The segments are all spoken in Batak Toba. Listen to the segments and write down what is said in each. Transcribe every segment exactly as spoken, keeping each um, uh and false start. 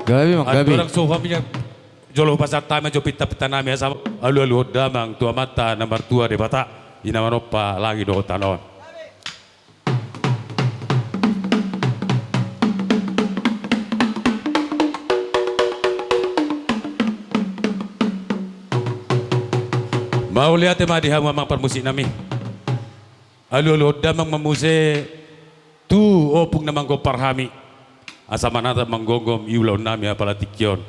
Gabe, Amang, gabe. Andorang so hami jolo pasahat hami jo pinta-pinta nami, asa alualuhon damang tu Amanta na martua Debata, i na manompa langit dohot tano on. Mauliate ma di hamu, Amang parmusik nami. Alualuhon damang ma muse tu ompung na manggompar hami, asa manatap manggomgom i ulaon nami apala tingki on.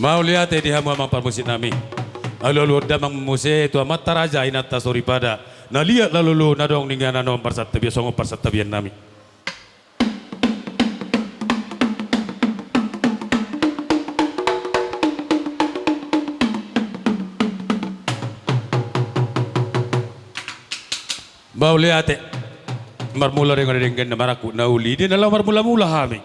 Mauliate di hamu, Amang parmusik nami. Alualuhon damang muse tu amanta raja, inanta soripada, na liat lalu na adong di inganan on, parsantabian songon parsantabian nami. Mauliate. Marmula dengan denggan na marangkup na uli, di na laho marmulamula hami.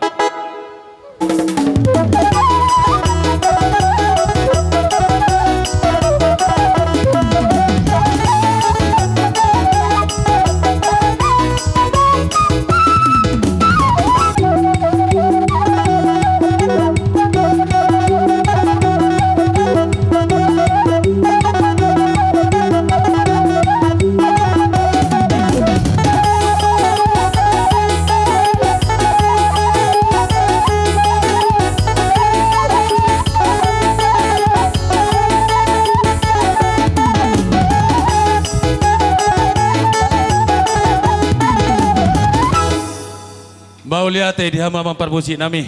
Mauliate di hamu, Amang parmusik nami.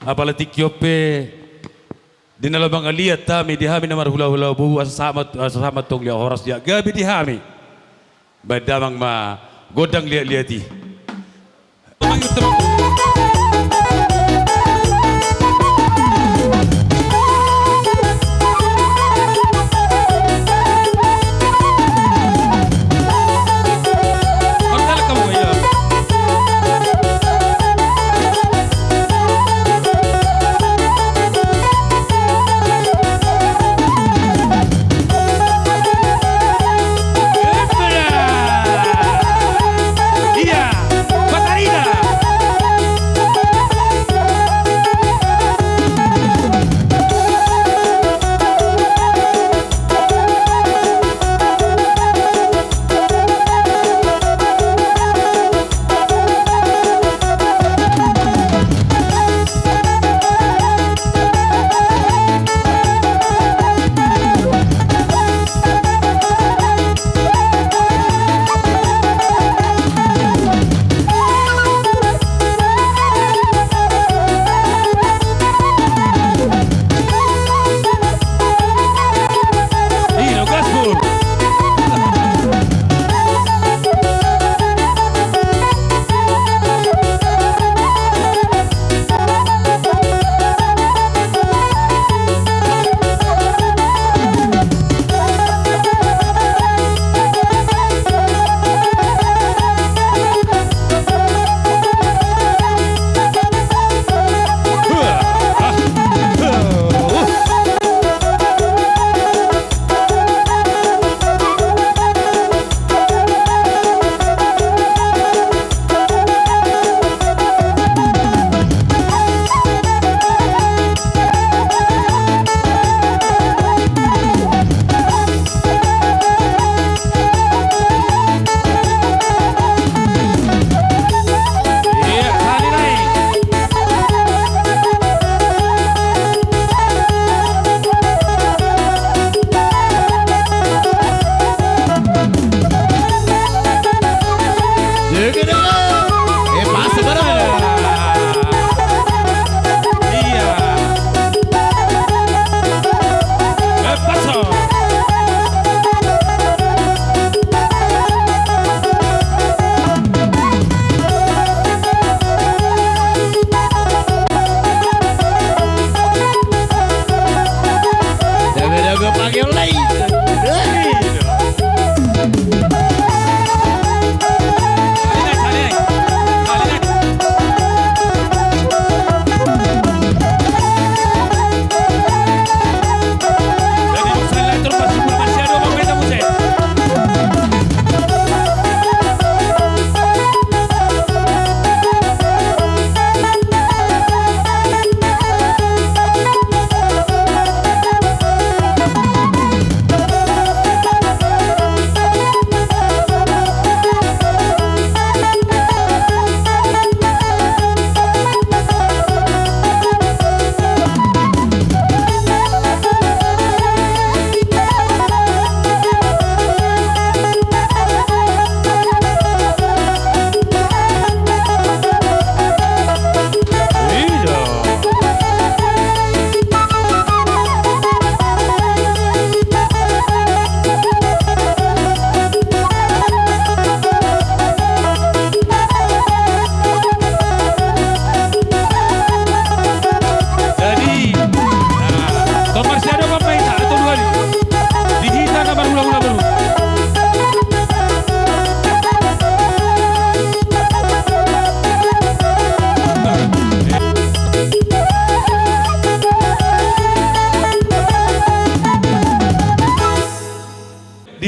Apala tingki on pe, di na laho mangaliat hami, di hami na marhulahula boru, asa sahat ma, asa sahat ma antong liat horas, liat gabe di hami. Baen damang ma gondang liatliat i.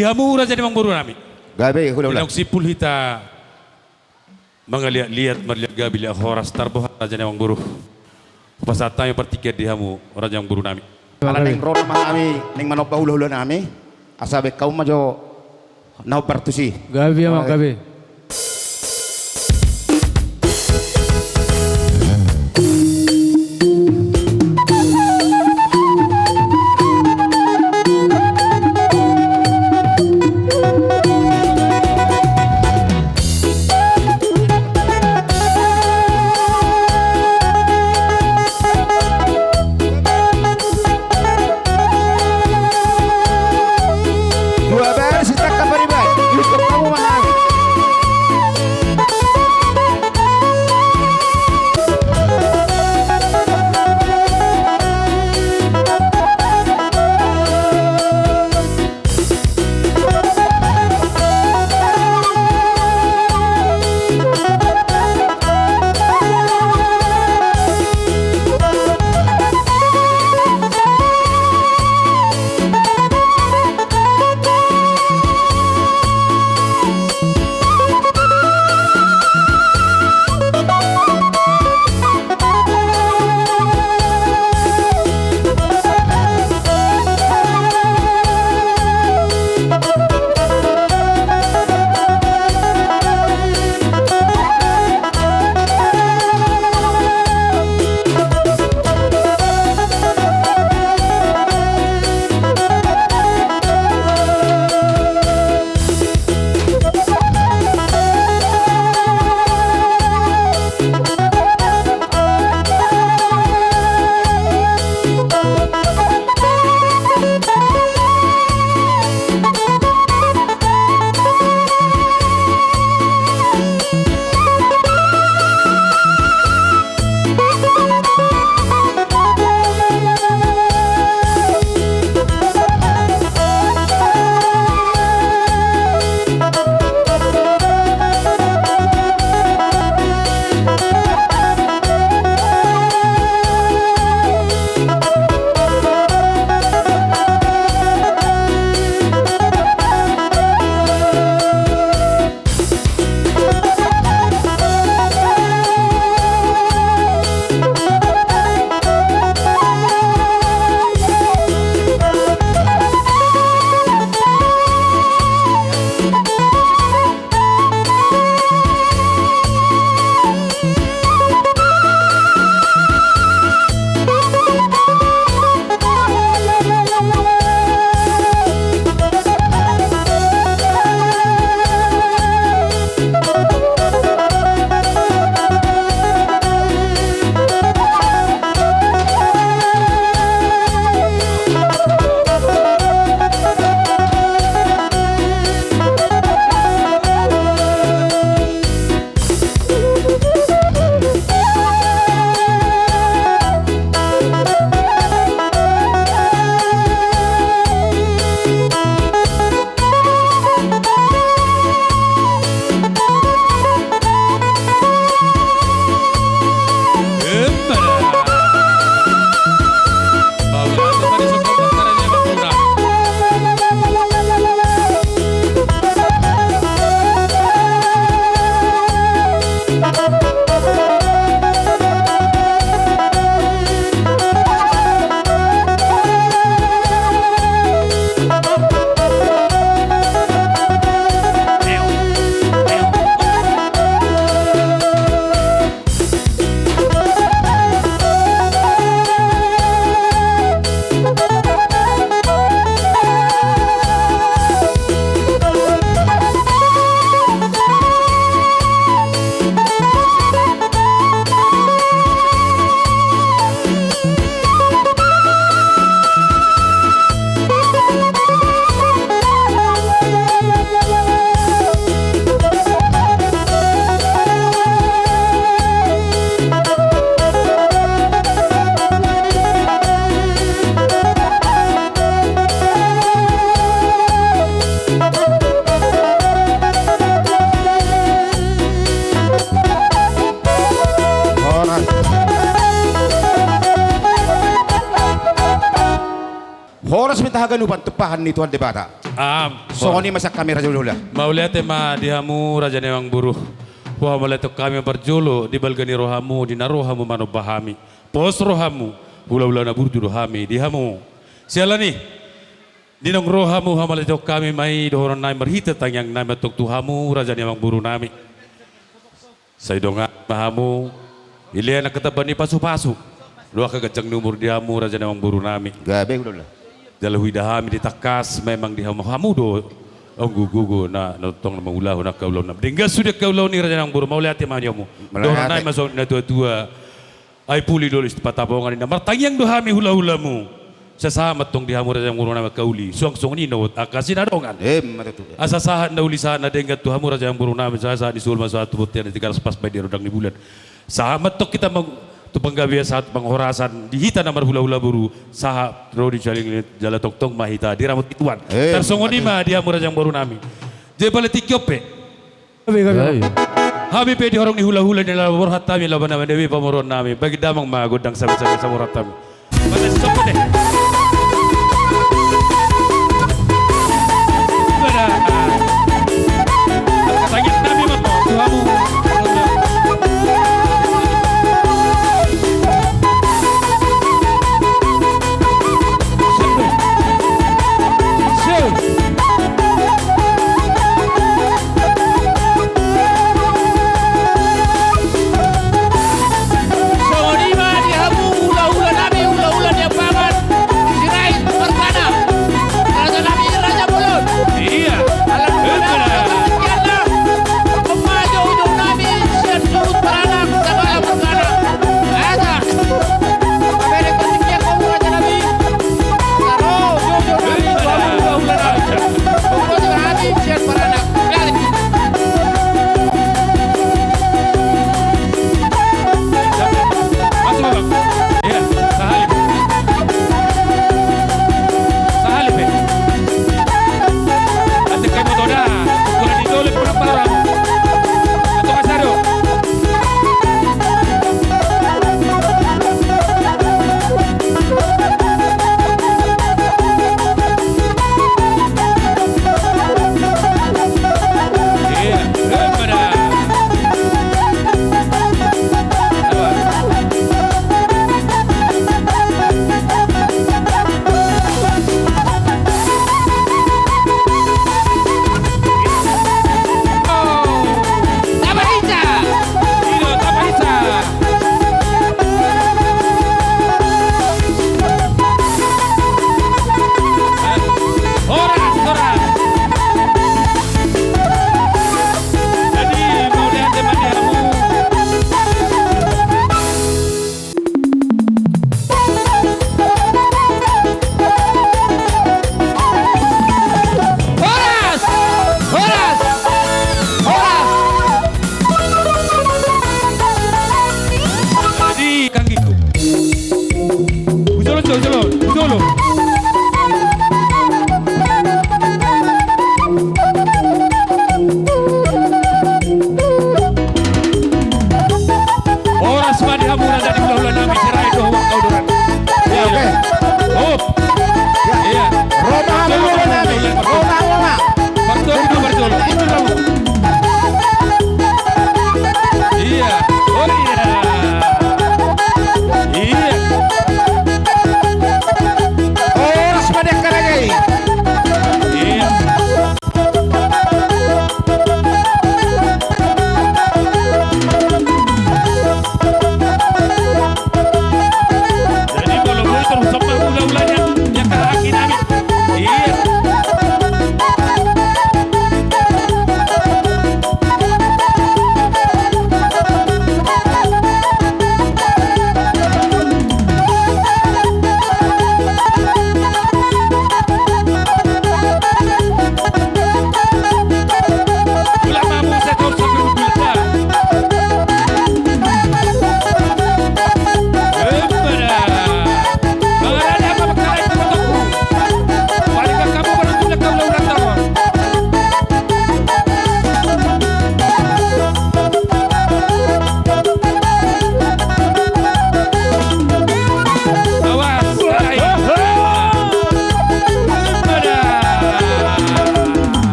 Di hamu raja ni amangboru nami. Gabe, hula-hula. Di naung simpul hita mangaliat-liat, marliat gabe, liat horas, tarboha raja ni amangboru. Hupasahat hami partingkian di hamu raja ni amangboru nami. Ala naeng ro ma hami naeng manomba hula-hula nami, asa baen hamu ma jo na hombar tusi. Gabe, amang, gabe. Dua baris, sitangkap pariban. Ihuthon hamu ma hami. Horas ma hita haganupan tumpahan ni Tuhan Debata. Am. Songon i ma sian hami raja hulahula. Mauliate ma di hamu raja ni amangboru. Huhamauliatehon hami ma parjolo di balga ni rohamu di na ro hamu manomba hami. Pos rohamu, hulahula na burju do hami di hamu. Siala ni i, di naung ro hamu, hamauliatehon hami ma i dohonon nami marhite tangiang nami antong tu hamu raja ni amangboru nami. Sai dongan ma hamu, dilehon angka tamba ni pasupasu dohot angka ganjang ni umur di hamu raja ni amangboru nami. Gabe hulahula. Jala huida hami di tangkas memang di hamu, hamu do angka gogo na, na tongtong na mangulahon angka ulaon nami. Denggan sude angka ulaon i raja ni amangboru, mauliate ma di hamu. Mauliate. Dohonon nami ma songon na tuatua. Ai puli do uli Sipata Bongan ninna, martangiang do hami hulahulamu. Asa sahat ma antong di hamu raja ni amangboru nami angka uli, suang songon i na dohot angka sinadongan. Emma tutu. Asa sahat na uli sahat na denggan tu hamu raja ni amangboru nami, sahat sahat ni solu ma sahat tu bontean ni Tigaras, pas bahen di rondang ni bulan. Sahat ma antong hita mang-, tu panggabean, sahat panghorasan di hita na marhulahula boru, sahat ro di saling jala tongtong ma hita diramoti Tuhan. Emma tutu. Tarsongon i ma di hamu raja ni amangboru nami. Jadi pala tingki on pe. Hami pe di horong ni hulahula ni laho borhat hami laho manambai pamoruon nami. Bahen damang ma gondang same-same samoruon hami. Mata sisopot e. Tangiang nami ma tu hamu. Songon i ma di hamu hulahula nami, hulahula ni Ampangan.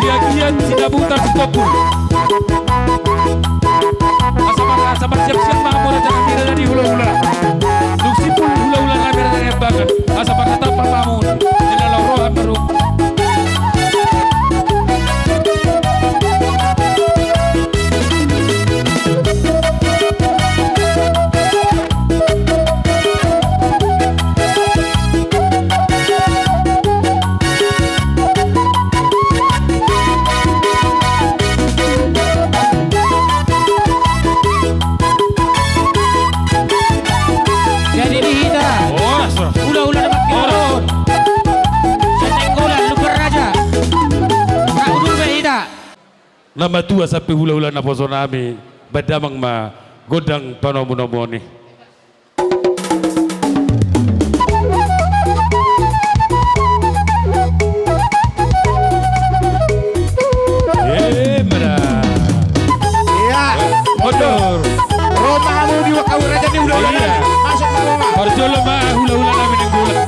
Bagian Sinabutar Sitompul. Asa mar, asa marsiapsiap ma hamu raja nami, raja ni hulahula. Dung simpul hulahula nami, raja ni Ambangan. Asa marhatap ma hamu. Jala laho roha ma hamu. Jadi di hita. Horas, horas. Hulahula na mangkirot. Horas. Sian Nainggolan, Lumban Raja. Ra udul be hita. Na matua sampe hulahula naposo nami, bahen damang ma gondang panomunomuon i. Eh, mada. Iya. Mundur. Ro ma hamu di wakau raja ni hulahula. Iya. Masuk ma hamu. Parjolo ma hulahula nami Nainggolan.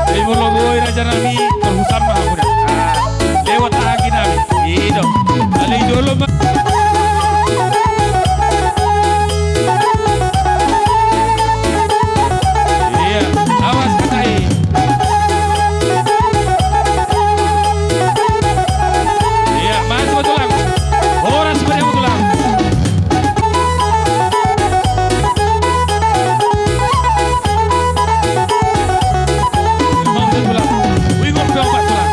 Jadi molo boi raja nami, torus ma hamu da. Ah, lewat anggi nami. I do. Alai jolo ma. Iya, awas hata i. Iya, maju tulang. Horas ma hamu tulang. Mau tulang. Wih, ngomong apa tulang?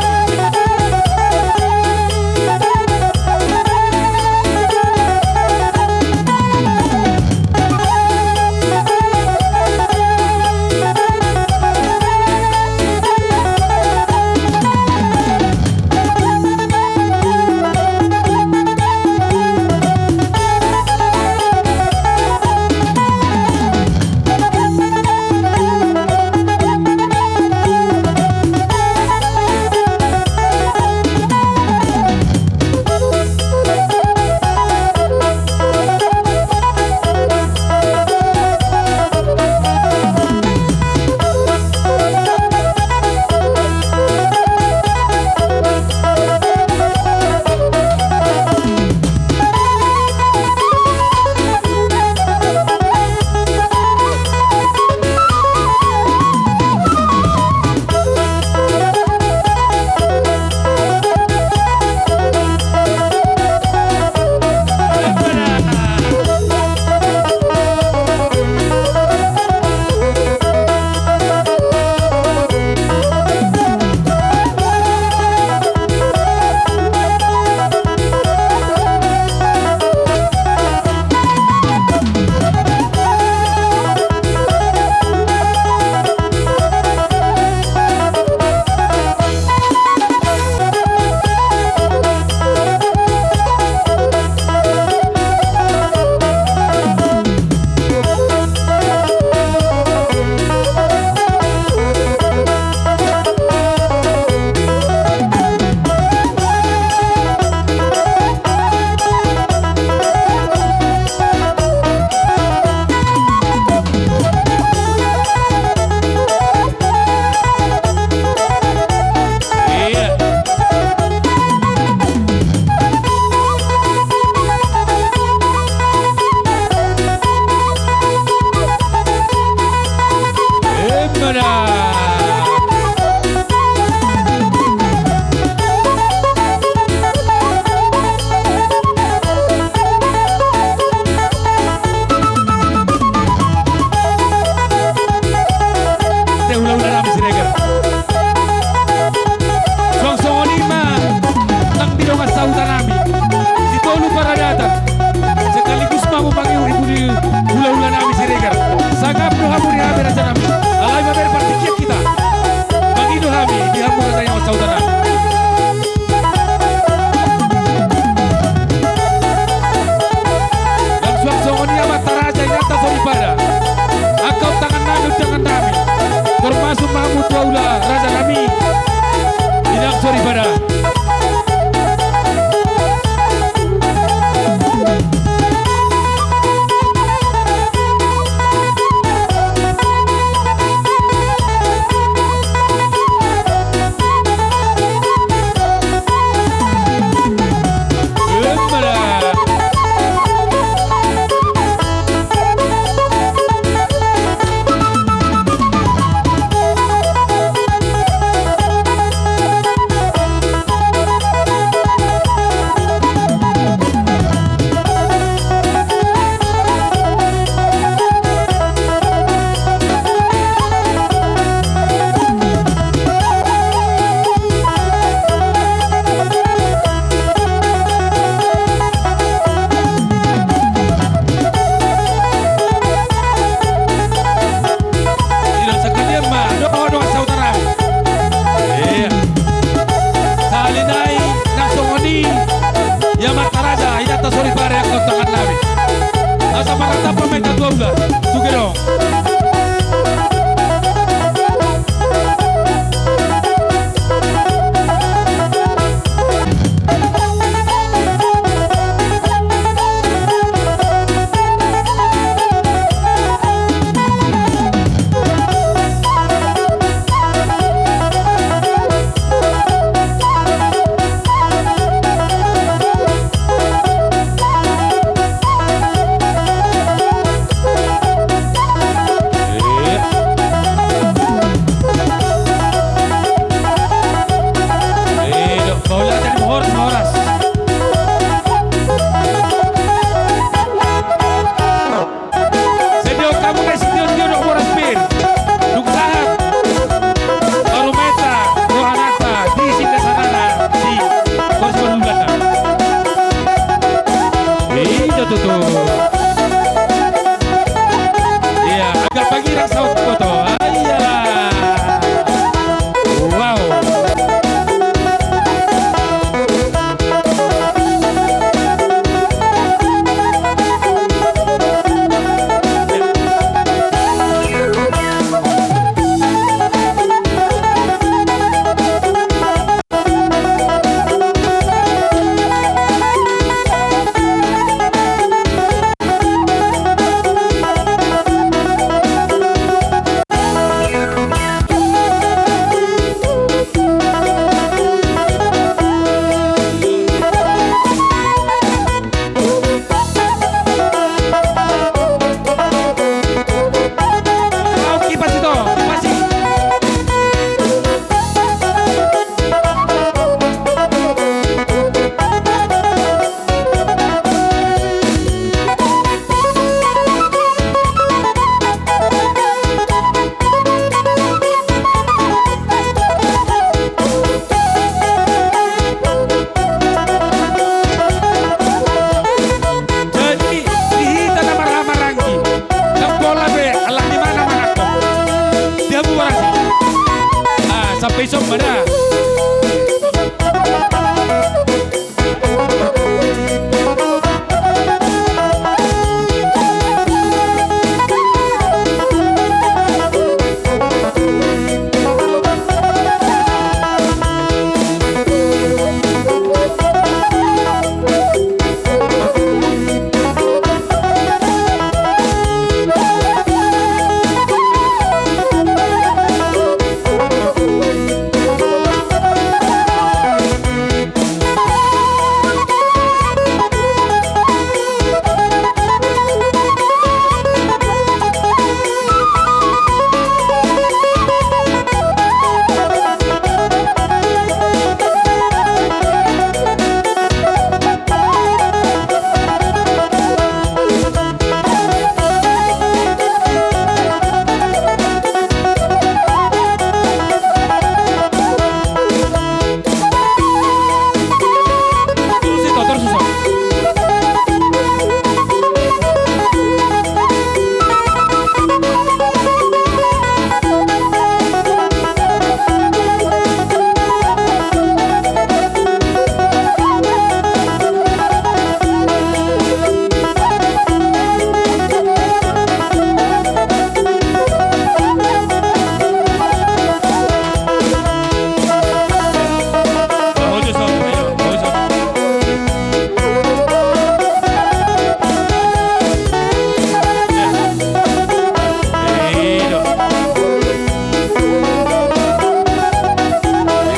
Pe ison ma da.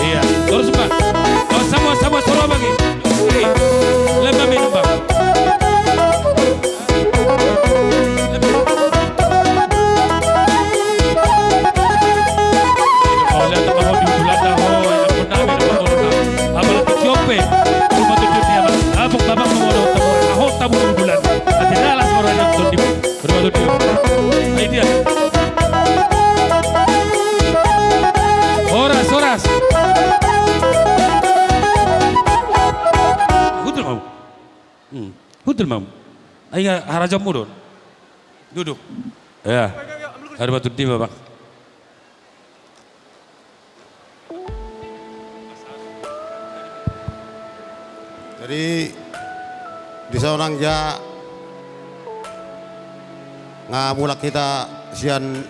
Iya, torus, Pak. Oh, samuan, samuan, soro bagi. Hei, lem ma minum, Pak. Lem. Kau lihat apa kau di bulan dah, oh, ya, pun nami, apa kau dah. Apalagi tiop pe. Rumah tujuh ni, apa? Apa, apa kau mau tahu? Tahu, tahu di bulan. Hati dalam orang yang tuh di rumah tujuh. Ai dia. Horas, horas. Hundul ma hamu. Hmm. Hundul ma hamu. Ai nga harajaonmu do on. Duduk. Ya. Ari ma tundi ma, Bang. Jadi, dison anggia nga mulak hita sian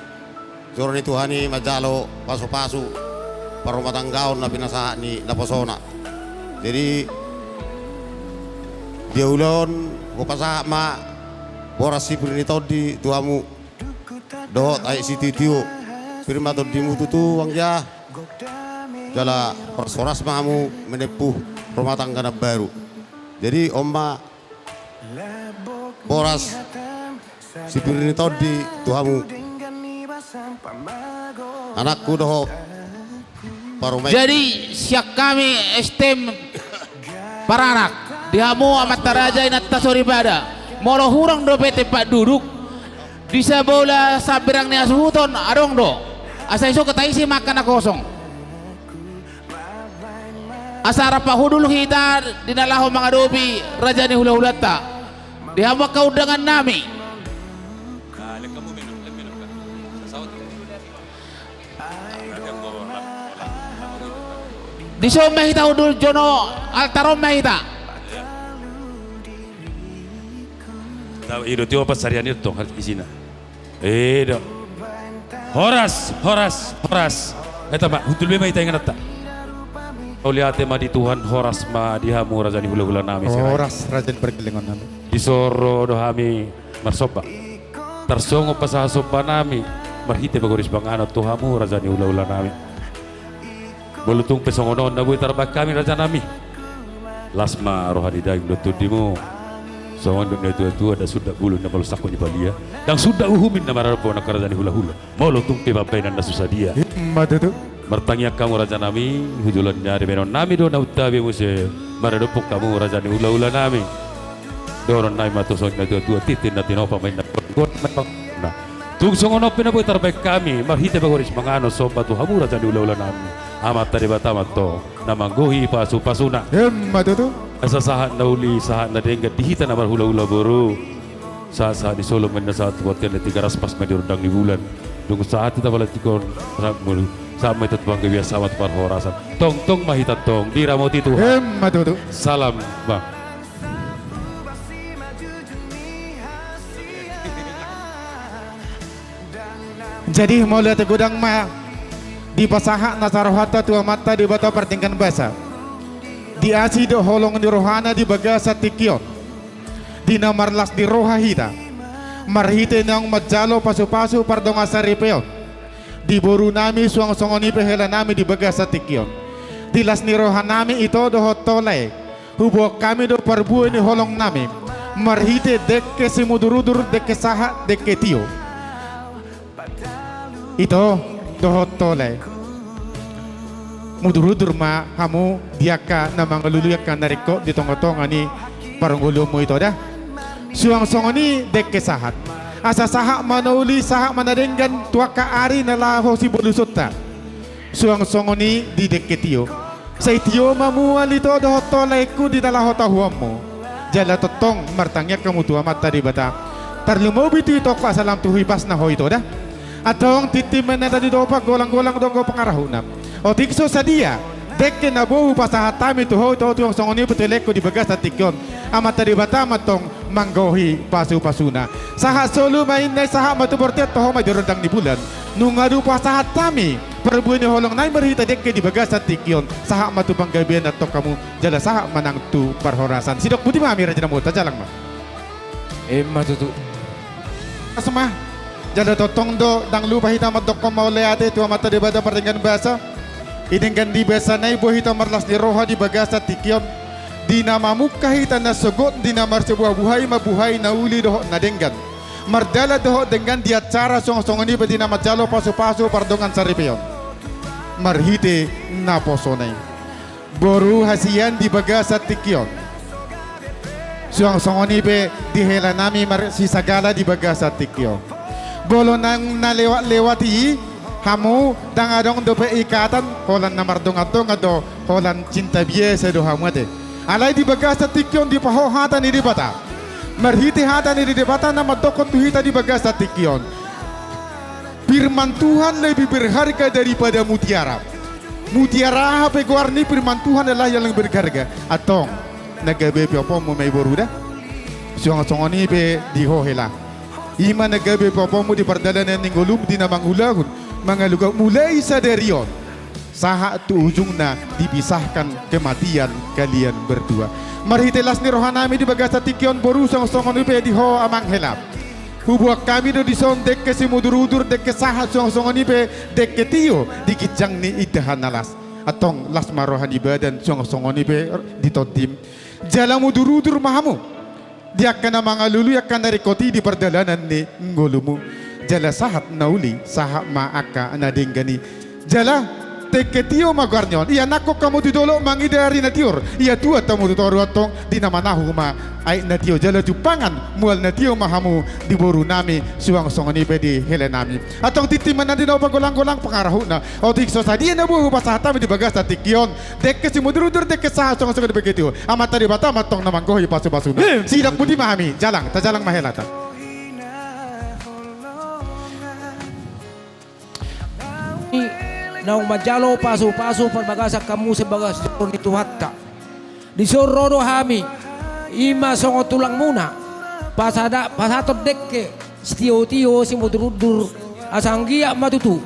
joro ni Tuhan i manjalo pasupasu parrumatanggaon na pinasahat ni naposona. Jadi, dia ulaon hupasahat ma boras sipir ni tondi tu hamu dohot aek sitio-tio. Pir ma tondimu tutu, anggia. Jala horas-horas ma hamu menempuh rumah tangga na baru. Jadi, on ma boras sipir ni tondi tu hamu, anakku dohot parumaenku. Jadi, sian hami S T M paranak, di hamu amanta raja, inanta soripada, molo hurang dope tempat duduk, di sabola samberang ni hasuhuton adong do. Asa ison taisi ma angka na kosong. Asa rap pahudul hita di na laho mangadopi raja ni hula-hulanta. Di hamu angka undangan nami. Dison ma hita hundul, jono altar on ma hita. Tahu i do tio pas sarian i tong isina. I do. Horas, horas, horas. Eta ma, hundul be ma hita ingananta. Mauliate ma di Tuhan, horas ma di hamu raja ni hula-hula nami. Horas, raja ni pargellengon nami. Dison ro do hami marsomba. Tarsongon pasahat somba nami marhite pagoris panganon tu hamu raja ni hula-hula nami. Molo tung pe songon on na boi tarbahen hami raja nami, las ma roha ni daging dohot tondimu. Songon dok ni natua-tua, ndang sundat bulung na malosangkon di palia, ndang sundat uhum na maradophon angka raja ni hula-hula. Molo tung pe pambahenan na so sadia. Ima tutu. Martangiang hamu raja nami, hu joloan ni ari bahenon nami do na untabe muse maradophon hamu raja ni hula-hula nami. Dohonon nami ma tu songon natua-tua, tintin na tinopa ma inna, tung songon on pe na boi tarbahen hami marhite pagoris panganon somba tu hamu raja ni hula-hula nami. Amanta Debata ma antong na manggohi pasu-pasuna. Ima tutu. Asa sahat na uli, sahat na denggan di hita na marhula-hula boru. Sahat-sahat ni solu ma inna sahat tu bontean, na Tigaras pas ma di rondang ni bulan. Dung sahat hita palantik on, rap mulu. Sahat ma hita tu panggabean, sahat ma tu parhorasan. Tongtong ma hita tong diramoti Tuhan. Emma tutu. Salam, Bang. Jadi mauliate godang ma dipasahat nasa rohanta tu Amanta Debata pardenggan basa. Di asi dohot holong ni rohana di bagasan tingki on, di na marlas ni roha hita marhite naung manjalo pasupasu pardongan saripeon di borunami suang songon i pe helanami di bagasan tingki on. Di las ni rohanami ito dohot tole, huboan hami do parbue ni holongnami marhite dengke simudurudur, dengke sahat, dengke tio. Ito dohot tole, mudurudur ma hamu di angka na mangalului angka na ringkot di tongatonga ni parngoluonmu ito da. Suang songon i dengke sahat, asa sahat ma na uli, sahat ma na denggan tu angka ari na laho sibolusonta. Suang songon i di dengke tio, sai tio ma mual ito dohot tole, ingkon di na laho tahuonmu. Jala tongtong martangiang hamu tu Amanta Debata, tarlumobi tu itongku asa lam tu hipasna ho ito da. Antong tintin ma inna, tadi do panggolang-golang, donggo pangarahutna. Otik so sadia dengke na boi hupasahat hami tu ho ito, suang songon i pe tu helengku di bagasan tingki on, Amanta Debata ma antong manggohi pasupasuna. Sahat solu ma inna i, sahat ma tu bortian, toho ma di rondang ni bulan. Nunga do hupasahat hami parbue ni holongnami marhite dengke di bagasan tingki on, sahat ma tu panggabean antong hamu, jala sahat ma nang tu parhorasan. Sidok boti ma hami, raja na mauliate, tajalang ma. Emma tutu. Asma. Jala tongtong do ndang lupa hita mandokkon mauliate tu Amanta Debata pardenggan basa. I denggan di basana i boi hita marlas ni roha di bagasan tingki on, di na mamungka hita nasogot, di na marsibuhabuhai ma buhai na uli dohot na denggan, mardalan dohot denggan di acara, suang songon i pe di na manjalo pasupasu pardongan saripeon marhite naposona i. Boru hasian di bagasan tingki on, suang songon i pe di helanami marsisagala di bagasan tingki on. Molo naung na lewat-lewat i hamu, ndang adong dope ikatan, holan na mardongan-dongan do, holan cinta biasa do hamu ate. Alai di bagasan tingki on dipaho hata ni Debata. Marhite hata ni Debata na mandokkon tu hita di bagasan tingki on, firman Tuhan lebih berharga daripada mutiara. Mutiara aha pe goarni, firman Tuhan adalah yang lebih berharga. Antong na gabe pioponmu ma i boru da. Suang songon i pe di ho hela, i ma na gabe pioponmu di pardalanan ni ngolum, di na mangulahon mangaluga mulai sadari on sahat tu ujungna dipisahkan kematian kalian berdua. Marhite las ni rohanami di bagasan tingki on boru, suang songon i pe di ho amang hela, huboan hami do dison dengke simudurudur, dengke sahat, suang songon i pe dengke tio di ginjang ni indahan na las. Antong las ma roha ni badan, suang songon i pe di tondim. Jala mudurudur ma hamu di angka na mangalului angka na ringkot i di pardalanan ni ngolumu. Jala sahat na uli, sahat ma angka na denggan i. Jala dengke tio ma goarna on. Ianakhon hamu tu dolok mangida ari na tiur, iatuan hamu tu toru, antong di na manahu ma aek na tio. Jala jumpangan mual na tio ma hamu di borunami, suang songon i pe di helanami. Antong tintin ma inna, tadi do panggolang-golang pangarahutna. Otik so sadia na boi hupasahat hami di bagasan tingki on, dengke simudurudur, dengke sahat, suang songon i pe dengke tio. Amanta Debata ma antong na manggohi pasupasuna. Sidok boti ma hami, jalang, tajalang ma helata. Naung manjalo pasupasu parbagasan hamu sian bagas joro ni Tuhanta. Dison ro do hami, i ma songon tulangmuna, pasada-, pasahathon dengke sitiotio simudurudur, asa anggiat ma tutu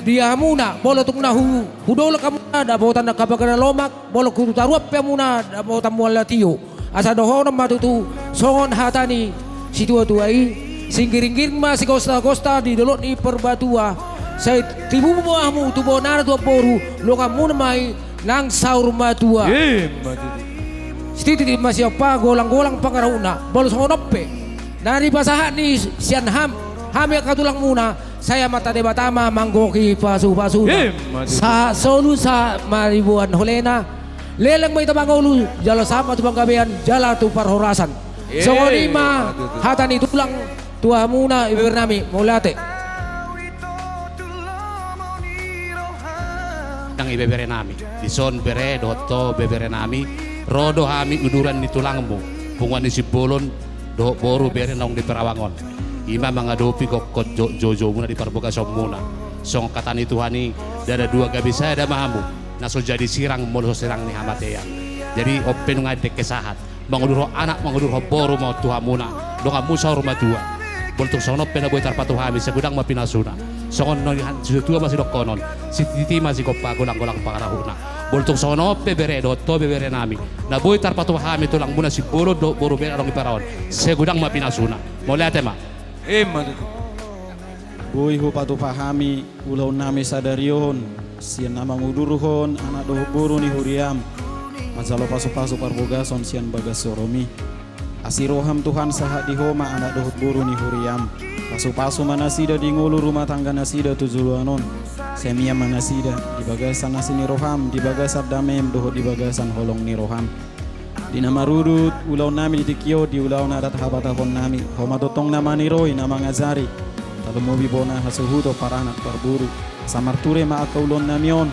di hamuna, molo tung na hu-, hu dolok hamuna dapotan angka bagas na lomak, molo hu toruan pe hamuna dapotan mual na tio. Asa dohonon ma tutu songon hata ni situatua i: Singgiringgiring ma sigostagosta di dolok ni Parbatua, sai tibu ma hamu tu bona na tuan boru, longanmuna ma i nang saur matua. Emma tutu. Sititi ma siompa, golanggolang pangarahutna. Molo songon on pe na dipasahat ni sian ham-, hami angka tulangmuna, sai Amanta Debata ma manggohi pasupasuna. Emma tutu. Sahat solu, sahat ma di boan holena. Leleng ma hita mangolu, jala sahat ma tu panggabean jala tu parhorasan. Songon i ma, emma tutu, hata ni tulang tu hamuna, ibeberenami. Mauliate. Nang ibeberenami, dison bere dohot ho beberenami, ro do hami uduran ni tulangmu, punguan ni Simbolon, dohot boru bere naung di Perawang on. I ma mangadopi gokhon jo-, joujoumuna di parbagasanmuna. Songon hata ni Tuhan i, ndada dua gabe sada ma hamu, na so jadi sirang molo so sirang ni hamatean. Jadi on pe nunga dengke sahat, mangudurhon anak, mangudurhon boru ma on tu hamuna, donganmu saur matua. Molo tung songon on pe na boi tarpatupa hami, sai godang ma pinasuna. Songon na ni han-, situatua ma sidohonon, sititi ma sigompa, golang-golang pangarahutna. Molo tung songon on pe bere dohot ho beberenami, na boi tarpatupa hami tulangmuna Simbolon dohot boru bere adong di Paraon, sai godang ma pinasuna. Mauliate ma. Ima tutu. Boi hupatupa hami ulaonnami sadari on, sian na mangudurhon anak dohot boru ni huriam, manjalo pasu-pasu parbogason sian bagas joromi. Asi roham Tuhan sahat di Ho ma anak dohot boru ni huriam. Pasu-pasu ma nasida di ngolu rumah tangga nasida tu joloan on. Sai mian ma nasida di bagasan asi ni roham, di bagasan damem dohot di bagasan holong ni roham. Di na marudut ulaonnami di tingki on, di ulaon adat habatahonnami, Ho ma tongtong na maniroi, na mangajari, talumobi bona hasuhuton paranak parboru. Asa marture ma angka ulaonnami on,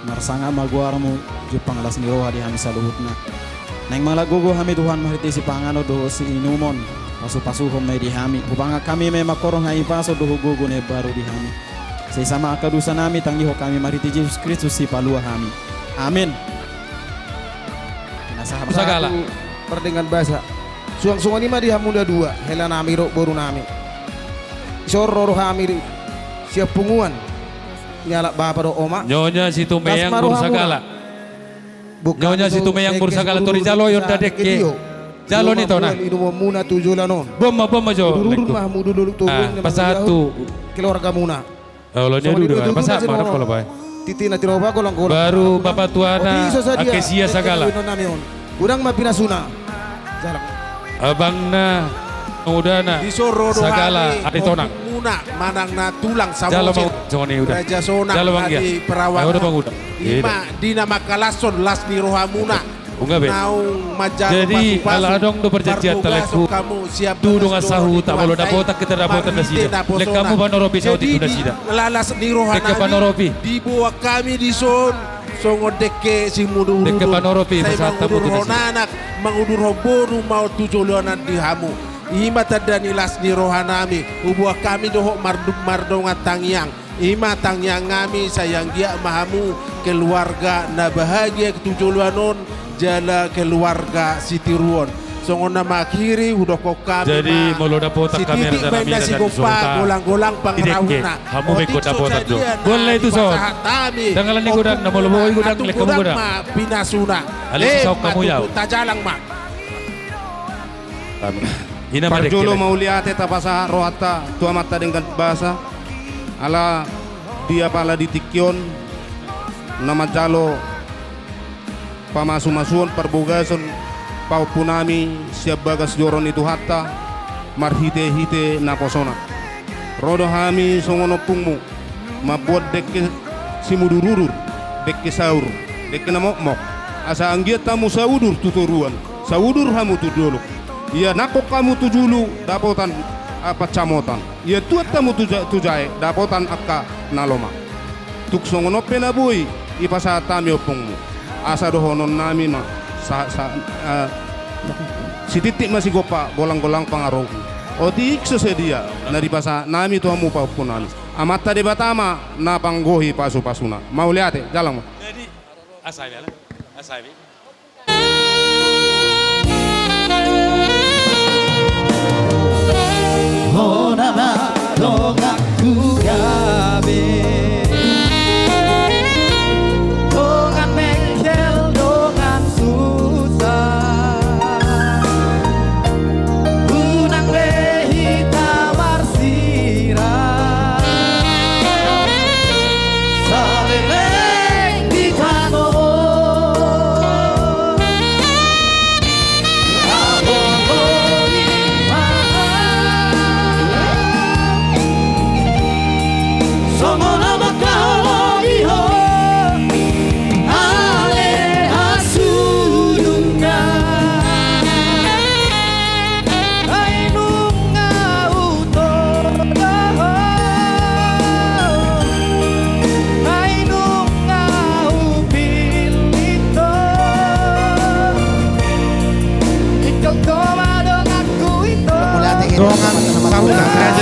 marsangap ma goarmu, jumpang las ni roha di hami saluhutna. Naeng mangalap gogo hami Tuhan marhite sipanganon dohot siinumon, pasu-pasuhon ma i di hami, hupangan hami ma i mangkorhon hahipason dohot gogo na imbaru di hami. Sesa ma angka dosanami, tangihon hami marhite Jesus Kristus sipalua hami. Amin. Pinasahat. Sagala. Satu pardenggan basa. Suang songon i ma di hamu na dua, helanami dohot borunami. Dison ro do hami di sian punguan ni halak bapa dohot oma. Nyonya Situmeang Boru Sagala. Nyonya Situmeang Boru Sagala, tori jalo i on da dengke. Jalo ni tona. Inumonmuna tu joloan on. Boan ma, boan ma jo. Udur-udur ma hamu dulu tu. Ah, pasahat tu keluargamuna. Olo ni udur, pasahat ma, olo bae. Titi na tiroba golang-golang. Baru bapa tuana, angke sia Sagala. Godang ma pinasuna. Jalang. Abangna, udana, Sagala, Aritonang. Muna manang na tulang Samosir, Raja Sonang, Adi Perawang. Ima di na mangkalashon las ni rohamuna. Naung manjalo pasu-pasu. Jadi ala adong do perjanjian talengku, tu dongan sahuta, molo dapotan hita dapotan nasida, lek hamu panoropi sahuta tu nasida. Las ni roha nami, diboan hami dison songon dengke simudur-udur, dengke panoropi, sai mangudurhon anak, mangudurhon boru ma on tu joloan on di hamu. Ima tanda ni las ni roha nami, huboan hami dohot mar-, mardongan tangiang. Ima tangiang nami, sai anggiat ma hamu keluarga na bahagia tu joloan on, jala keluarga sitiruon. Songon na mangakhiri, hudokkon hami ma, jadi molo dapotan kamera, sititik ma inna sigompa, golang-golang pangarahutna. Hamu ma ingkon dapotan jo. Boan ma i tuson. Dang ala ni godang na, molo boi godang, lek hamu godang ma pinasuna. Alai saut hamu yau. Tajalang ma. Amin. Ina ma dengke. Parjolo mauliate tapasahat rohanta tu Amanta denggan basa. Ala dia pala di tingki on na manjalo pamasu-masuon parbogason pahompunami sian bagas joro ni Tuhanta marhite-hite naposona. Ro do hami songon ompungmu mamboan dengke simudur-udur, dengke saur, dengke na mokmok, asa anggiat hamu saudur tu toruan, saudur hamu tu dolok. Ia nangkok hamu tu julu dapotan, ah, pansamotan. Ia tuat hamu tu ja-, tu jae dapotan angka na lomak. Tung songon on pe na boi dipasahat hami ompungmu. Asa dohonon nami ma, sa-, sa-, eh, sititi ma sigompa, golang-golang pangarahutmu. Otik so sadia na dipasahat nami tu hamu pahompu nami. Amanta Debata ma na panggohi pasu-pasuna. Mauliate, jalang ma. Jadi, asa i, asa i. Hona ma donganku gabe, dongan mengkel, dongan susah, unang be hita marsirang. Saleleng di tano on.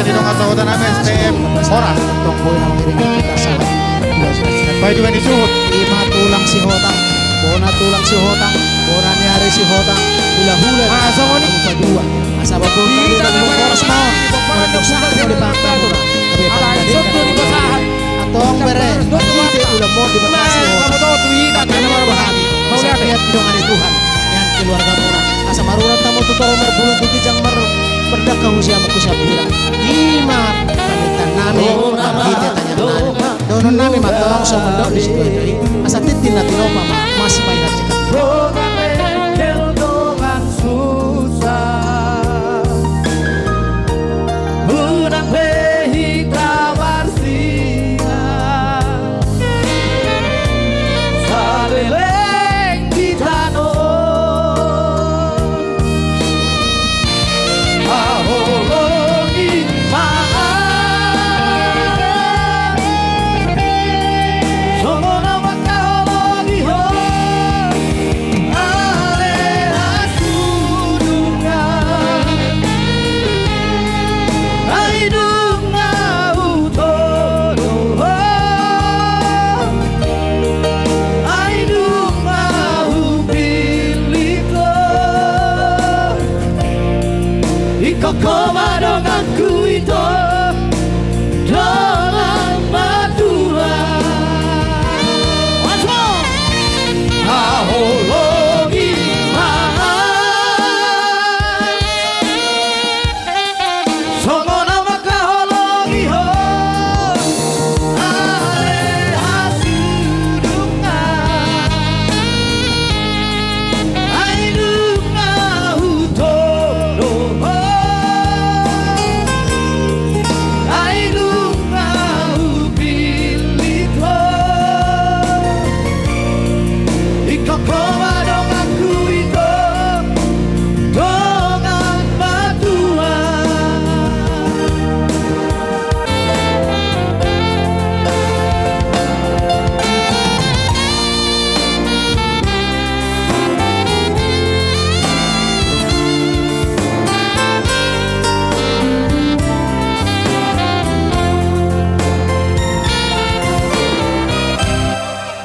Dongan sahuta nami S T M Horas. Tong boi na mangiringi hita sahat. Baik juga disuhut. Ima tulang Sihotang, bona tulang Sihotang, bona ni ari Sihotang, hulahula. Ah, songon i. Rupa dua. Asa bapak. Ita na horas ma. Antong bere. Ide ulam mo di Bekasi. Asa lihat dongan Tuhan. Nian keluargamuna. Asa marurat hamu tu toru, marbulung tu ginjang, mar-, mardangka tu siamun, tu siamun. Ima pamitan nami, marhite tangiang nami. Dohonon nami ma antong songon dok ni situan i. Asa tintin na tinopa ma, mas ma inna cekap. Unang be hita marsinang, saleleng di tano on. Haholongi ma, songon na mangkaholongi ho. Ale hasudungan, ai dung na hutodo ho, ai dung na hupillit ho. Ingkon ho ma donganku ito, dongan matua. Haholongi ma, songon na mangkaholongi ho. Ale hasudungan, ai dung na hutodo ho, ai dung na hupillit ho. Ingkon ho ma donganku ito, dongan matua.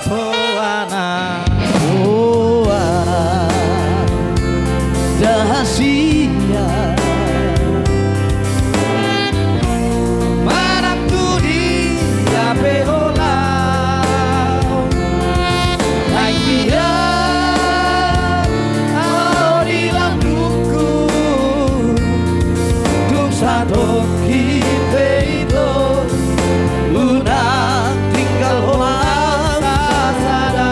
Poana, poana, da hasian. Manang tu dia pe holan, naeng dia ahu di lambungku, tung satongkin pe ito. Unang tinggal ho ma sasada.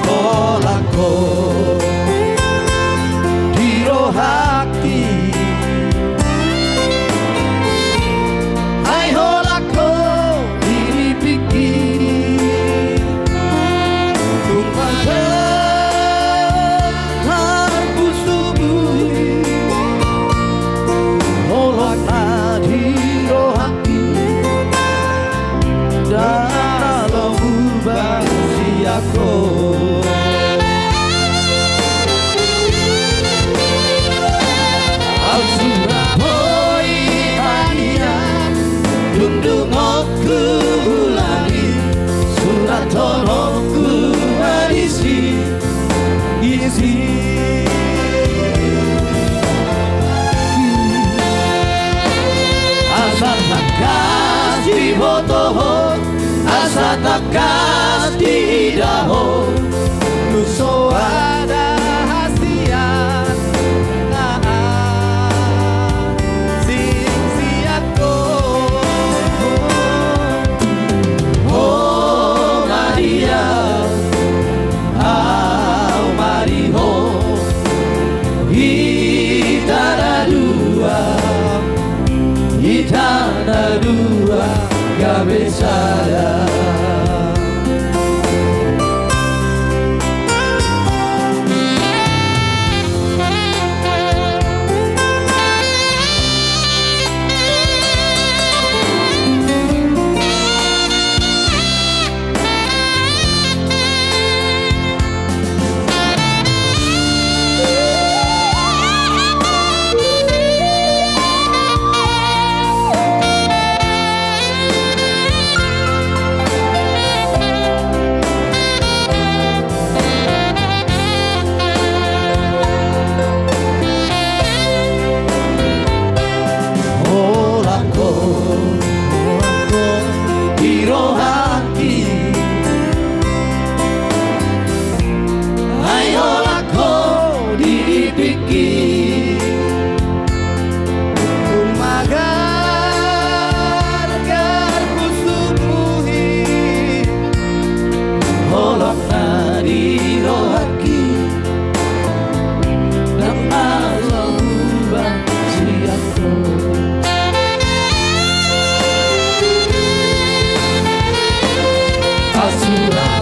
Holan ho di rohangki, ai holan ho di nipingki. Tung marharbus tubu i, holan na di rohangki, ndang na lomo hubaen sian ho. Au surat ho i ma nian, dungdungonku ulang i, surathononku ma disi, disi. Asa tangkas diboto ho, asa tangkas diida ho, nunga so ada hasian na asing sian ho. Ho ma dia, au ma di ho, hita na dua, hita na dua gabe sada.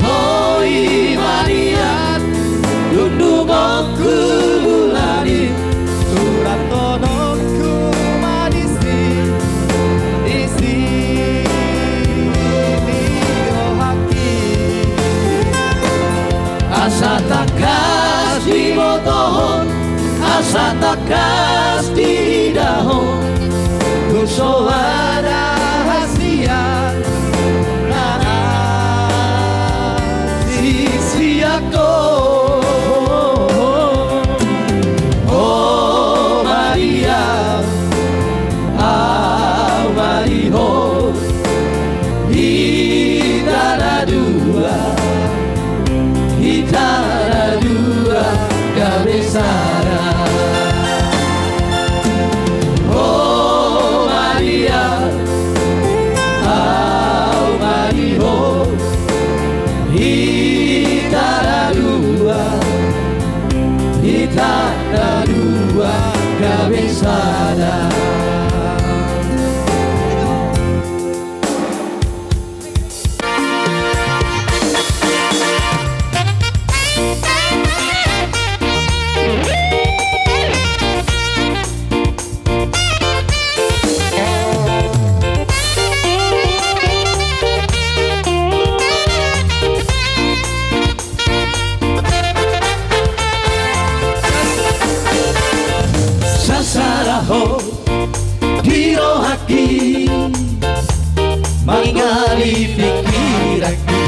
Boi ma nian, dundungonku bulan i, surat tononku ma disi, disi ni rohangki. Asa tangkas dibotohon, asa tangkas diidahon, tu so ada hasian na asing sian ho. O Maria, au ma di ho, hita na dua, hita na dua gabe sada. O Maria, au ma di ho, hita na dua, hita na dua gabe sada. Sasada ho di rohangki, mangingani pingkiranki,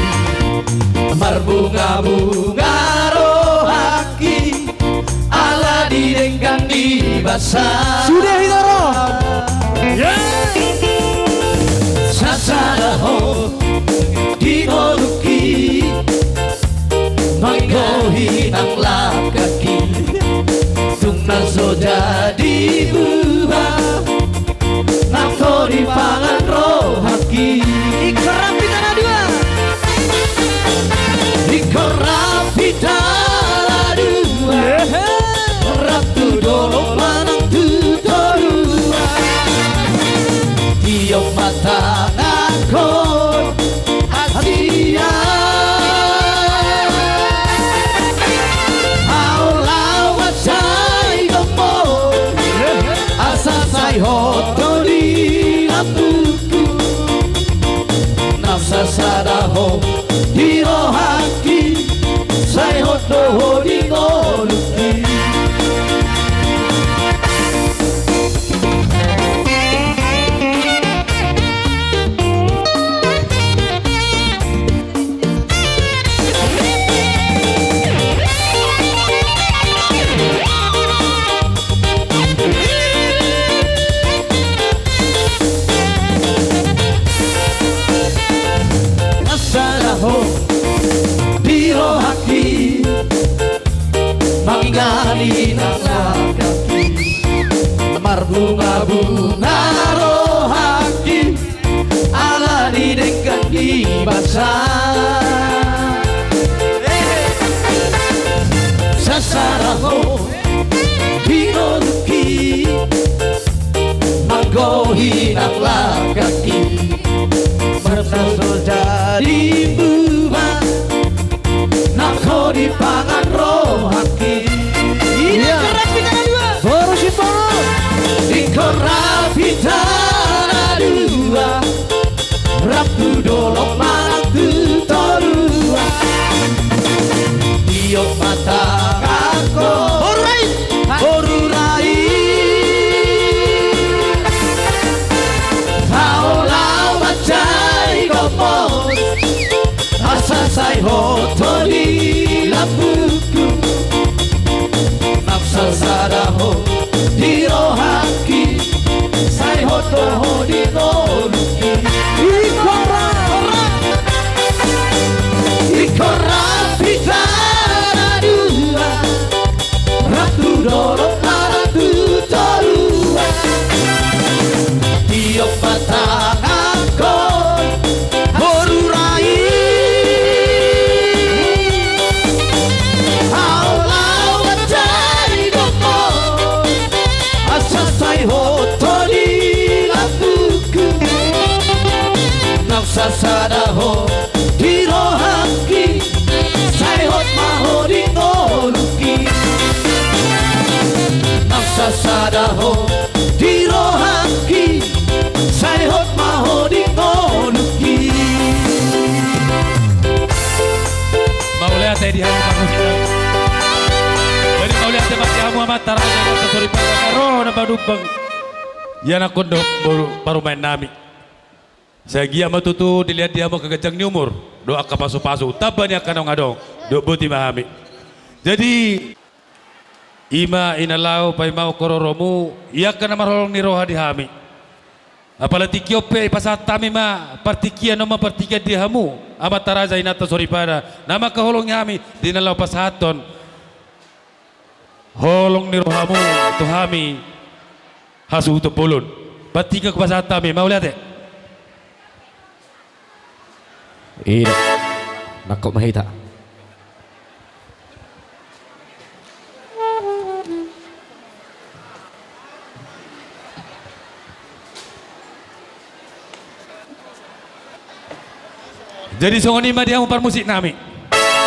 marbungabunga rohangki, ala ni denggan ni basa. Sude hita ro. Sasada ho di ngolungki, manggohi nang langkangki, tung na so jadi buha, nang so dipangan rohangki. Ingkon rap hita na dua. Ingkon rap hita na dua. Rap tu dolok manang tu toruan. Tiop ma tanganhon hasian. Hau laho manjaigonmu, asa sai hot ho di lambungku. Nang sasada ho di rohangki, sai hot do ho di ngolungki. Sasada ho di rohangki, mangingani nang langkangki, marbungabunga rohangki, ala ni denggan ni basa. Sasada ho di ngolungki, manggohi nang langkangki, marnaso jadi buha, nang so dipangan rohangki. Iya. Ingkon rap hita na dua. Boru si boru. Ingkon rap hita na dua. Rap tu dolok manang tu toruan. Tiop ma tanganhon. Boru Rai. Boru Rai. Hau laho manjaigonmu, asa sai hot ho di lambungku. Nang sasada ho di rohangki, sai hot do ho di ngolungki. Ingkon rap. Ingkon rap hita na dua. Rap tu dolok manang tu toruan. Tiop ma tanganhon, boru Rai. Hau laho manjaigonmu, asa sai hot ho di lambungku. Nang sasada ho di roha Taraja na soripada na ro na manumpang. Ianakhon dohot boru parumaennami. Sai anggiat ma tutu dilehon di hamu angka ganjang ni umur dohot angka pasupasu, tamba ni angka naung adong, dohot boti ma hami. Jadi, i ma inna laho paimahon roromu, i angka na marholong ni roha di hami. Apala tingki on pe pasahat hami ma partingkian on ma partingkian di hamu, amanta raja inanta soripada, na mangkaholongi hami, di na laho pasahathon holong ni rohamu tu hami hasuhuton bolon. Partingkian hupasahat hami, mauliate. Ida, nangkok ma hita. Jadi songon i ma di hamu parmusiknami.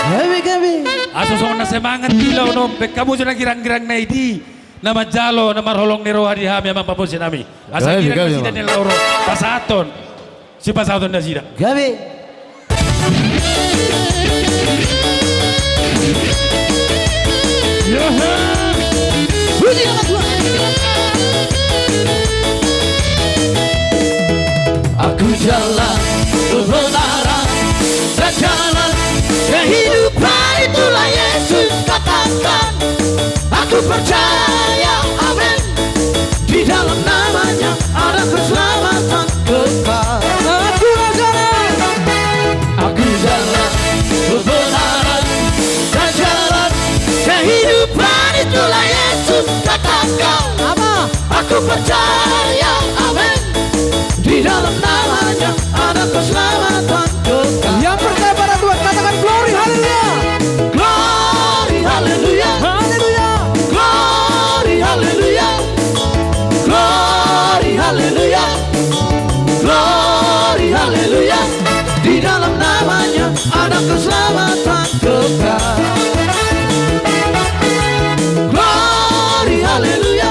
Gabe, gabe. Asa songon na semangat di laon on, baen hamu jo na girang-girang na i di na manjalo na marholong ni roha di hami, amang parmusiknami. Asa gabe, girang gabe, nasida ma di laon on pasahathon. Sipasahaton nasida. Gabe. Puji nama Tuhan. Aku jalan, kebenaran, dan jalan kehidupan, itulah Yesus katakan. Aku percaya, amin. Di dalam namanya ada keselamatan kekal. Aku jalan. Aku jalan, kebenaran, dan jalan kehidupan, itulah Yesus katakan. Apa? Aku percaya, amin. Di dalam namanya ada keselamatan kekal. Yang percaya pada Tuhan, katakan, "Glory, haleluya." Glory, haleluya. Haleluya. Glory, haleluya. Glory, haleluya. Glory, haleluya. Di dalam namanya ada keselamatan kekal. Glory, haleluya.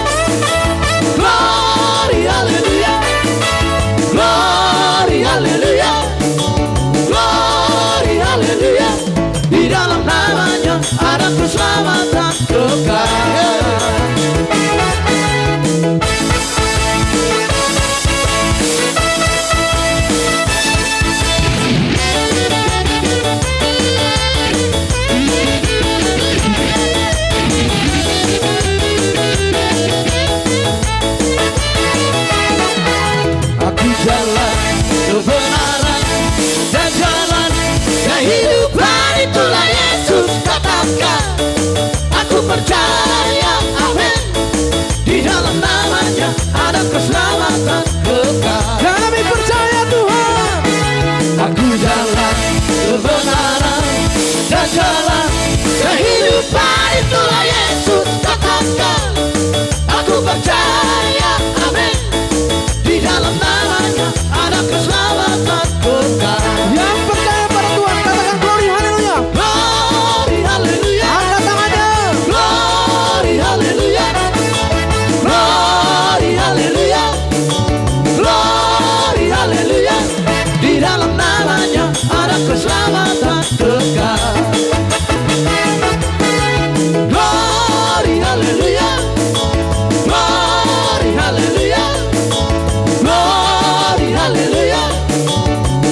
Glory, haleluya. Glory, haleluya. Glory, haleluya. Di dalam namanya ada keselamatan kekal. Aku jalan kebenaran dan jalan kehidupan, itulah Yesus katakan. Aku percaya, amin. Di dalam namanya ada keselamatan kekal. Kami percaya, Tuhan. Aku jalan kebenaran dan jalan kehidupan, itulah Yesus katakan. Aku percaya, amin. Di dalam namanya ada keselamatan kekal. Yang percaya pada Tuhan, katakan, "Glory, haleluya." Glory, haleluya. Angkat tangannya. Glory, haleluya. Glory, haleluya. Glory, haleluya. Di dalam namanya ada keselamatan kekal. Glory, haleluya. Glory, haleluya. Glory, haleluya.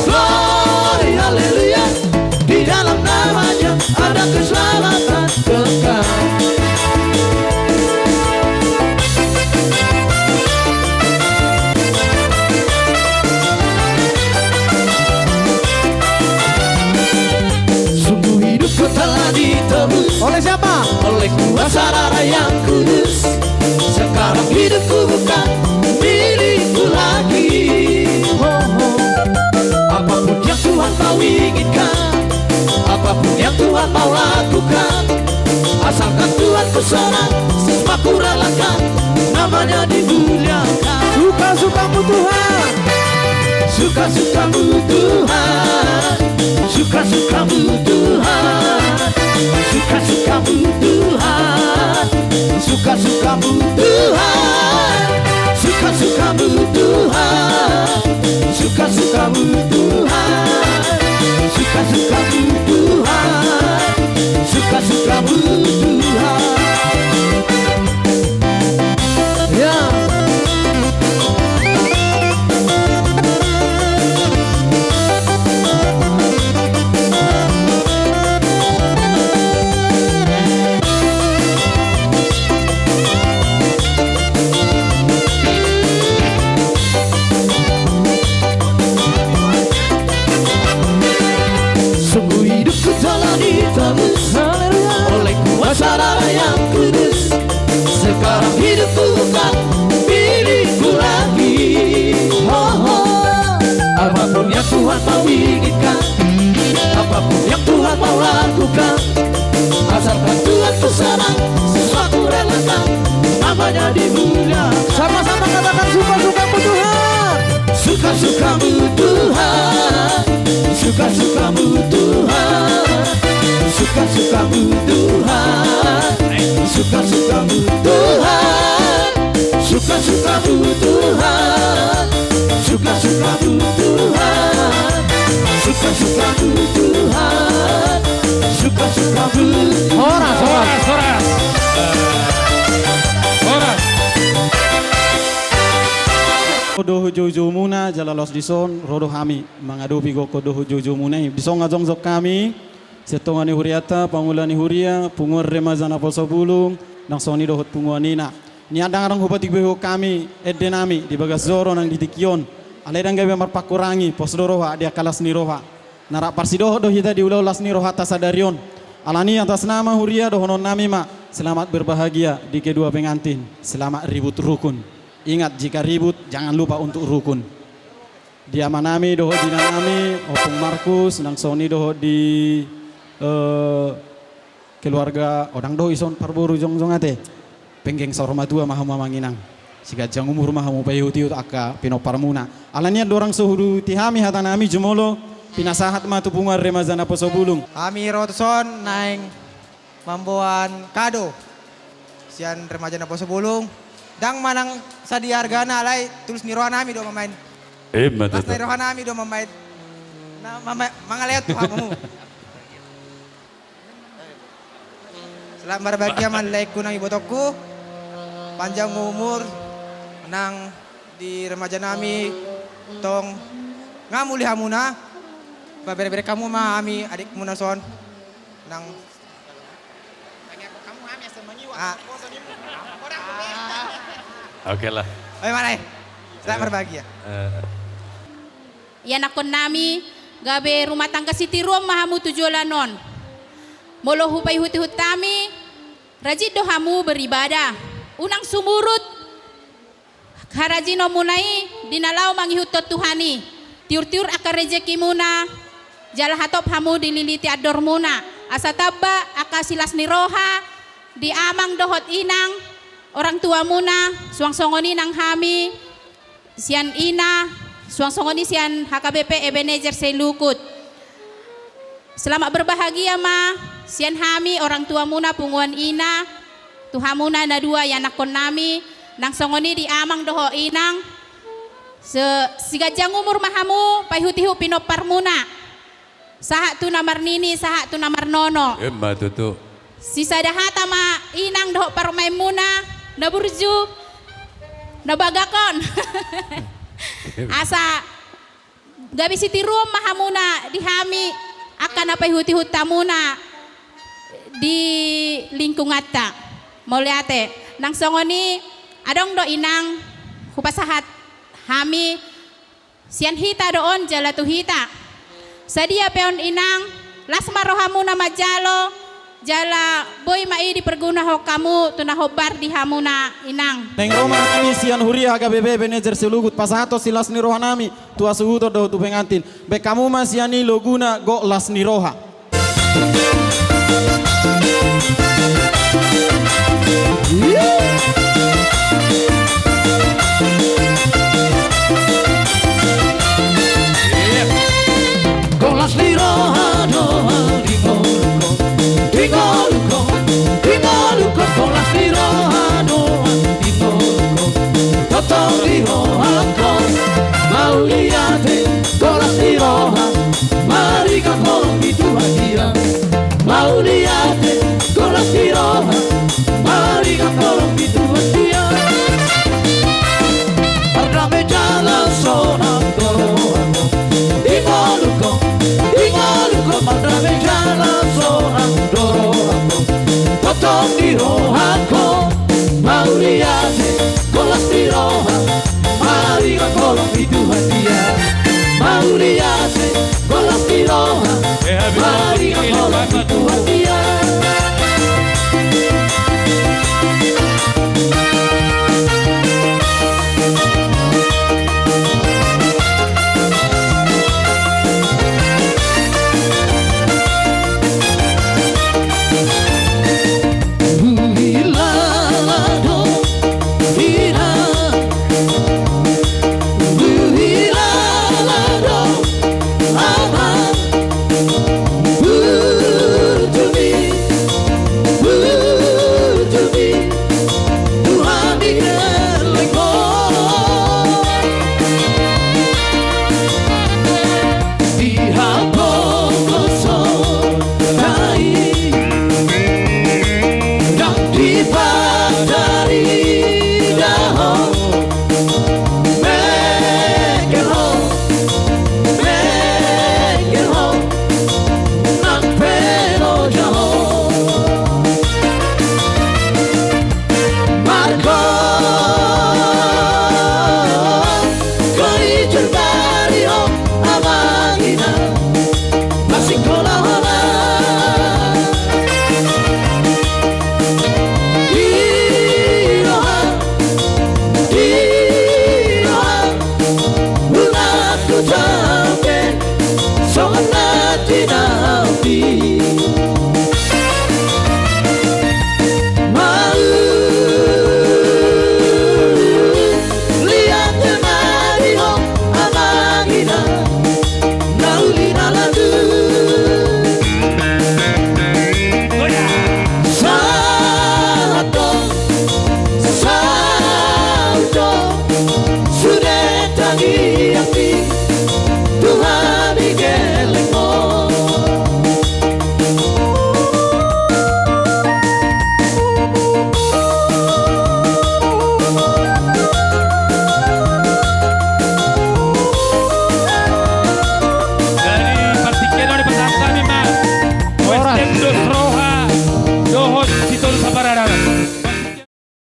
Glory, haleluya. Di dalam namanya ada keselamatan kekal. Sungguh hidupku telah ditebus. Oleh siapa? Oleh kuasa darah yang kudus. Sekarang hidupku bukan milikku lagi. Ho, ho. Apapun yang Tuhan mau inginkan, apapun yang Tuhan mau lakukan, asalkan Tuhan ku senang, semua ku relakan, namanya dimuliakan. Suka-sukamu Tuhan. Suka-sukamu Tuhan. Suka-sukamu Tuhan. Suka-sukamu Tuhan. Suka-sukamu Tuhan. Suka-sukamu Tuhan. Suka-sukamu Tuhan. Suka-sukamu Tuhan. Suka-sukamu Tuhan. Tuhan mau izinkan, apapun yang Tuhan mau lakukan, asalkan Tuhan ku senang, sesuatu relakan, namanya dimuliakan. Sama-sama katakan, suka-sukamu Tuhan. Suka-sukamu Tuhan, suka-sukamu Tuhan, suka-sukamu Tuhan, suka-sukamu Tuhan, suka-sukamu Tuhan, suka-sukamu Tuhan, suka-sukamu Tuhan, suka-sukamu. Horas, horas, horas. Horas. Dohot joujoumuna, jala laos dison ro do hami mangadopi gokhon dohot joujoumuna i. Dison ma jongjong hami, sian tonga ni hurianta, pangula ni huria, punguan remaja Naposobulung, nang songon i dohot punguan ina. Nian ndang adong hupatingkihon hami ende nami di bagas joro nang di tingki on. Alai ndang gabe marpangkurangi pos do roha di angka las ni roha. Na rap parsidohot do hita di ulaon las ni rohanta sadari on. Alani i atas nama huria dohonon nami ma, selamat berbahagia di kedua pengantin. Selamat ribut rukun. Ingat, jika ribut, jangan lupa untuk rukun. Di ama nami dohot di ina nami, Ompung Markus, nang songon i dohot di, eh, keluarga, oh, ndang do ison parboru jongjong ate. Penggeng saur matua ma hamu amang inang. Siganjang umur ma hamu paihut-ihut angka pinomparmuna. Alani i andorang so huuduti hami hata nami, jumolo pinasahat ma tu punguan remaja Naposobulung. Hami ro tuson naeng mamboan kado sian remaja Naposobulung. Ndang manang sadia argana, alai tulus ni roha nami do mamaen. Ima tutu. Las ni roha nami do mamaen. Na, mama-, mangalehon tu hamu. Selamat marbahagia ma laengku nang ibotongku. Panjang umur nang di remaja nami, tong nga muli hamuna. Paberebere hamu ma hami adikmuna son. Nang Ah. Oke lah. Oi, mana, eh? Selamat berbahagia. Eh. Ianakkon nami, gabe rumah tangga sitiruon ma hamu tu joloan on. Molo hupaihut-ihut hami, rajin do hamu beribadah. Unang sumurut harajinonmuna i di na laho mangihuthon Tuhan i. Tiur-tiur angka rejekimuna, jala hatop hamu dililiti andormuna. Asa tamba angka silas ni roha di amang dohot inang, orang tuamuna, suang songon i nang hami sian ina, suang songon i sian H K B P Ebenezer Selukut. Selamat berbahagia ma sian hami orang tuamuna punguan ina, tu hamuna na dua ianakkon nami, nang songon i di amang dohot inang, se-, siganjang umur ma hamu paihut-ihut pinomparmuna. Sahat tu na marnini, sahat tu na marnono. Ima tutu. Sisada hata ma inang dohot parumaenmuna, na burju, na bagak on. Asa gabe sitiruon ma hamuna di hami, angka na paihut-ihut hamuna di lingkunganta. Mauliate. Nang songon i, adong do inang, hupasahat hami, sian hita do on jala tu hita. Sadia pe on inang, las ma rohamuna manjalo, jala boi ma i dipergunahon hamu tu na hombar di hamuna inang. Naeng ro ma hami sian huria H K B P Ebenezer Selukut pasahathon silas ni roha nami tu hasuhuton dohot tu pengantin. Baen hamu ma sian i loguna Gok Las ni Roha. Gok las ni roha do au di ngolungkon, di ngolungkon, di ngolungkon. Gok las ni roha do au di ngolungkon, tongtong di rohangkon. Mauliate, gok las ni roha, maringan holong di Tuhan dia. Mauliate, gok las ni roha, maringan holong di Tuhan dia. Pardame jala sonang do rohangkon, di ngolungkon, di ngolungkon. Pardame jala sonang do rohangkon, tongtong di rohangkon. Mauliate, gok las ni roha, maringan holong di Tuhan dia. Mauliate, gok las ni roha, maringan